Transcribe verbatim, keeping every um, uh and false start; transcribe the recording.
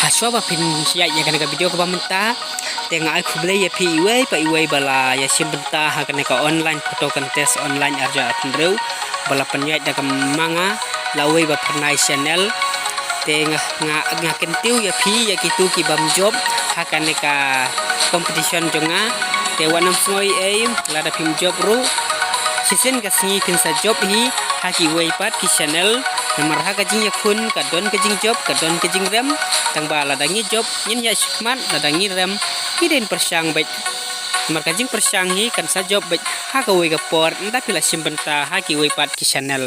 Shuwa ba phin ïaid ïa kane ka video kaba mynta, te nga ai khublei ïa phi iwei pa iwei ba la ïa shim bynta ha kane ka online photo contest online arja atin reu ba la pynïaid da ka manga la wei ba pyrnai channel. Te nga nga nga kyntiew ïa phi ïa kitu ki bam jop ha kane ka competition jong nga. Te wat nang sngew ei lada phim jop ruh, shisien ka sngi phin sa jop hi ha kiwei pat ki channel. Namar ha ka jingïakhun ka don ka jingjop ka don ka jingrem. Tang ba lada ngi jop ngin ïa shikmat, lada ngi rem ngi dei pyrshang beit. Namar ka jingpyrshang hi kan sa jop beit ha kawei ka por ynda phi la shim bynta ha kiwei pat ki channel.